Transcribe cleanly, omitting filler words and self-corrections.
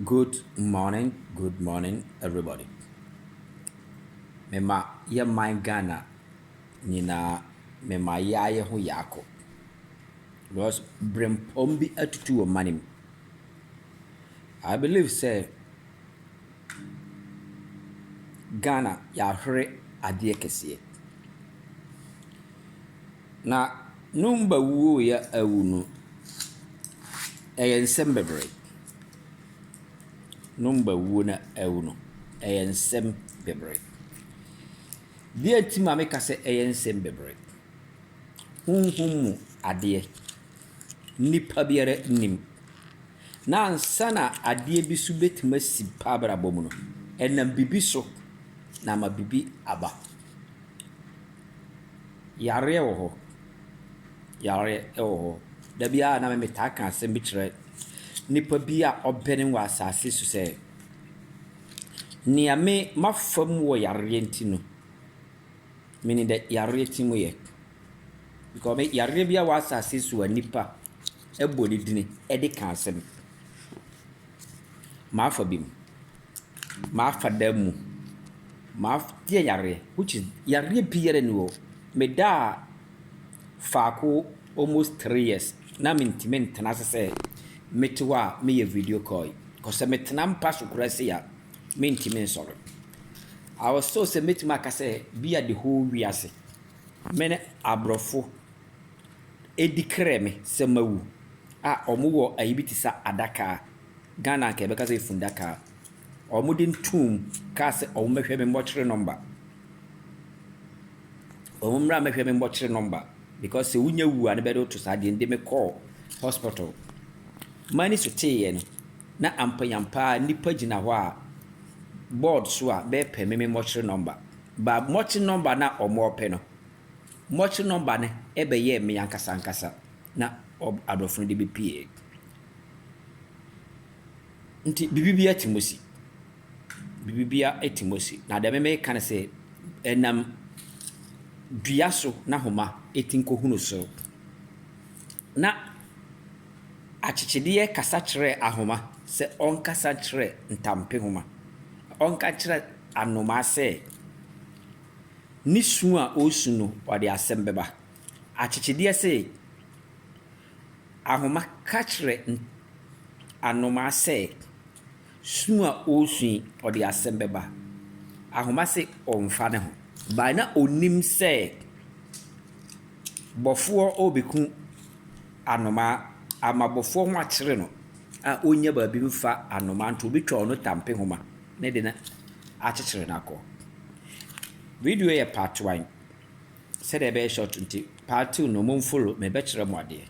Good morning, good morning everybody. Mema yɛ man Ghana nyinaa, mema yɛayɛ ho yaako. Because brempɔn bi atutu wɔ man mu. I believe sɛ Ghana yɛahwere adeɛ kɛseɛ. Na Numba wuiɛ awu no, ɛyɛ nsɛm bebree. Numba wuo no awu no, ɛyɛ nsɛm bebree. Deɛ nti ma meka sɛ ɛyɛ nsɛm bebree. Honhom mu adeɛ, nipa biara nnim. Na ansa na adeɛ bi so bɛtumi asi pa abrabɔ mu no, ɛnam biribi so na ama biribi aba. Yareɛ wɔ hɔ. Yareɛ wɔ hɔ. Da biara na metaa ka asɛm bi kyerɛ nipa bi a ɔbɛne wɔ asase so sɛ, nea me mafa mu wɔ yareɛ nti no, menim dɛ yareɛ ti mu yɛ. Because me yareɛ bi a wɔ asase so a nipa bɔ ne dini de ka asɛm. Mafa bi mu. Mafa dan mu. Mafa yareɛ which is yareɛ biara nni hɔ. Medaa faako almost 3 years na mentumi ntena ase sɛ mete hɔ a meyɛ video call yi. Because sɛ metena mpa so koraa sei a, mentumi nsɔre. I was told sɛ mɛtumi aka sɛ bi a the whole wiase, me ne aborɔfo declare me sɛ mawu a wɔwɔ ayi bi te sɛ adaka. Ghana anka yɛbɛka sɛ fundaka. Wɔde ntom kaa sɛ wɔmmɛhwɛ me mmɔkyere number. Wɔn mmra mmɛhwɛ me mmɔkyere number because sɛ wonya wu a ne bɛde wo to saa adeɛ no de me kɔɔ hospital. M'ani so teeɛ no, na ampanyampa nnipa gyina hɔ a board so a bɛrepɛ me me mmɔkyere number. But mmɔkyere number no a wɔrepɛ no, mmɔkyere number no bɛyɛɛ me ankasa ankasa na aborɔfo no de bɛpie. Nti biribi biara te mu si. Biribi biara te mu si. Na deɛ meka ne sɛ, ɛnam dua so na ahoma ɛtumi kɔhunu soro. Na akyekyedeɛ kasa kyerɛɛ ahoma sɛ ɔnkasa nkyerɛ ntampehoma. Ɔnka nkyerɛ anomaa sɛ ne su a ɔresu no, ɔde asɛm bɛba. Akyekyedeɛ se, ahoma ka kyerɛ anomaa sɛ su a ɔresu yi, ɔde asɛm bɛba. Ahoma se ɔmfa ne ho. But na ɔnnim sɛ bɔfoɔ ɔrebɛku anomaa ama bɔfoɔ ho akyere no a ɔnnya baabi mfa anomaa nti obɛtwa ɔno tampehoma ne de no akyekyere no akɔ. Video yɛ part one. Sɛdeɛ ɛbɛyɛ short nti, part two no momfollow mebɛkyerɛ mo adeɛ.